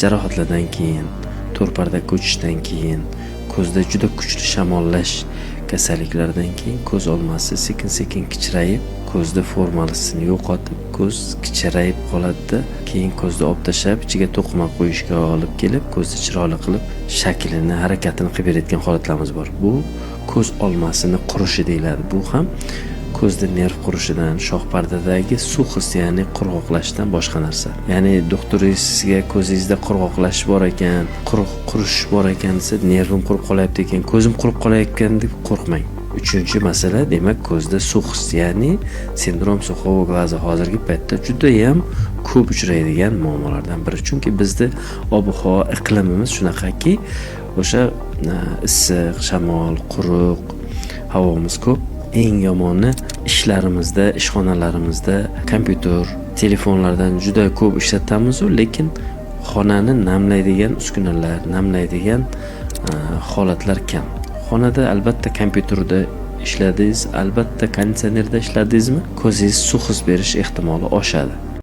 Jarohatlardan keyin, to'rparda ko'chishdan keyin, ko'zda juda kuchli shamollash kasalliklaridan keyin ko'z olmasi sekin-sekin kichrayib, ko'zda formasini yo'qotib, ko'z kichrayib qoladida, keyin ko'zni olib tashlab, ichiga to'qima qo'yishga olib kelib, ko'zni chiroyli qilib, shaklini, harakatini qilib berayotgan holatlarimiz bor. Bu ko'z olmasini qurishi deyiladi. Bu ham ko'zda nerv qurishidan, shohpardadagi сухость, ya'ni qurg'oqlashdan boshqa narsa. Ya'ni doktoringiz sizga ko'zingizda qurg'oqlashish bor ekan, qurish bor ekan desa, nervim qurib qolyapti ekan, ko'zim qurib qolayotgan deb qo'rqmang. Uchinchi masala, demak, ko'zda сухость, ya'ni синдром сухого глаза hozirgi paytda judayam ko'p uchraydigan muammolardan biri. Chunki bizda ob-havo, iqlimimiz shunaqaki, o'sha issiq, shamol, quruq havomiz ko'p. Eng yomoni, ishlarimizda, ishxonalarimizda kompyuter, telefonlardan juda ko'p ishlatamiz-u, lekin xonani namlaydigan uskunalar, namlaydigan holatlar kam. Xonada albatta kompyuterda ishladingiz, albatta konditsionerda ishladingizmi, ko'zingiz сухость berish ehtimoli oshadi.